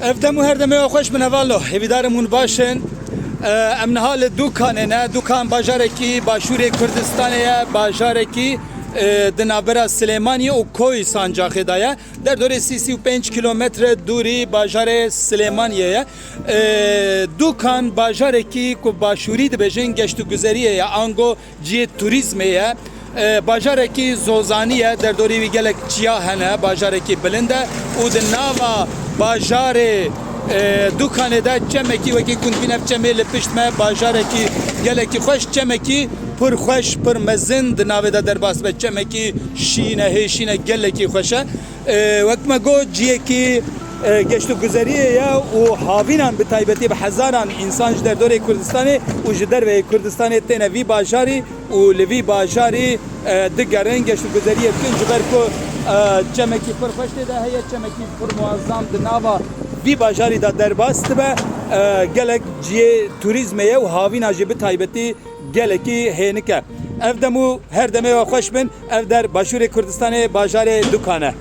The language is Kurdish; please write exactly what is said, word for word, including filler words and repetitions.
Ev dem û her demê we xweş bin hevalno. Hêvîdarim hûn baş in. Em niha li Dûkanê ne. Dûkan bajarekî başûrê Kurdistanê ye, bajarekî e, di navbera Silêmaniyê û Koyî Sancaxê de ye. Derdorê sî, sî û pênc kîlometre dûrî bajarê Silêmaniyê ye. E, Dûkan bajarekî ku başûrî dibêjin geştûguzeriyê ye, ango cihê turîzmê ye. E, bajarekî zozanî ye, derdorê wî gelek çiya hene, bajarekî bilind e û di nava bajarê, e, Dûkanê de çemekî, wekî ku hûn dibînin ev çemê li pişt me, bajarekî gelekî xweş, çemekî pir xweş, pir mezin di navê de derbas dibe, çemekî şîn e, hê şîn e, gelekî xweş e. E, wek me got, cihekî, e, geştûguzeriyê ye û havînan bi taybetî bi hezaran însan ji derdorê Kurdistanê û ji derveyê Kurdistanê têne vî bajarî û li vî bajarî, e, digerin, geştûguzeriyê bikin, ji ber ku, e, çemekî pir xweş tê de heye, çemekî pir muazzam di nava vî bajarî de derbas dibe. E, gelek cihê turîzmê ye û havîna jî bi taybetî gelekî hênik e. Ev dem û her demê we xweş bin, ev der başûrê Kurdistanê, bajarê Dûkan e.